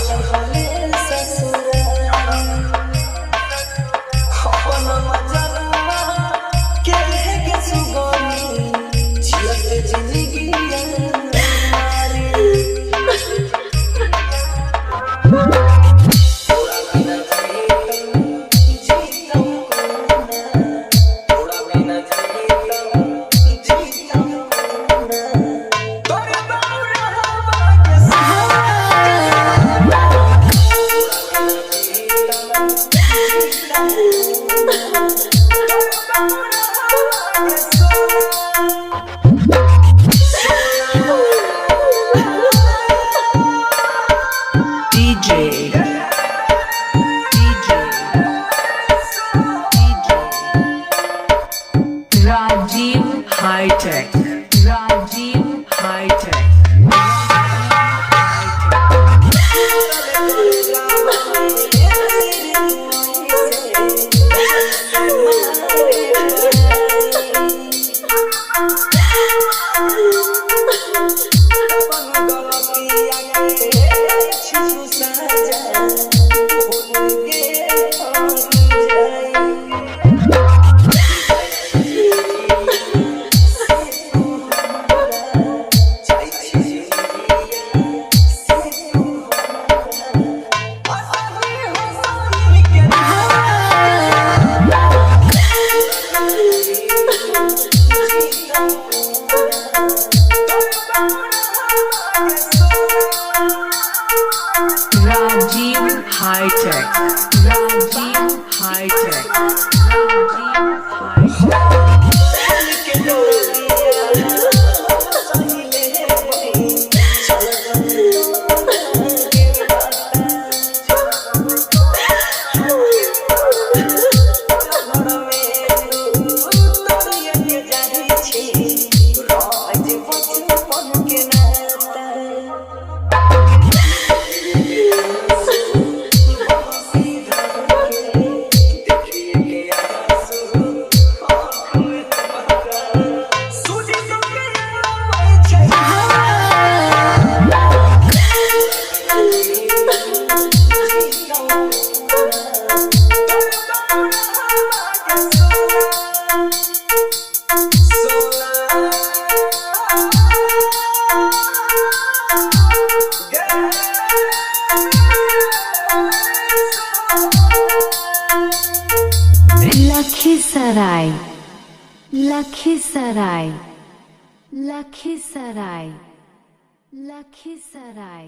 चल ससुरारी। अपन मजनुआ के के सुगनी जियत जिंदगी मारी। तोरा बिना जीतम कोना, तोरा बिना जीतम जीतम कोना, तोरे बाउरा हवा के DJ DJ DJ Rajiv High Tech, Rajiv High Tech. Rajiv High Tech, Rajiv High Tech, Rajiv High Tech. Lakhisarai Lakhisarai Lakhisarai Lakhisarai.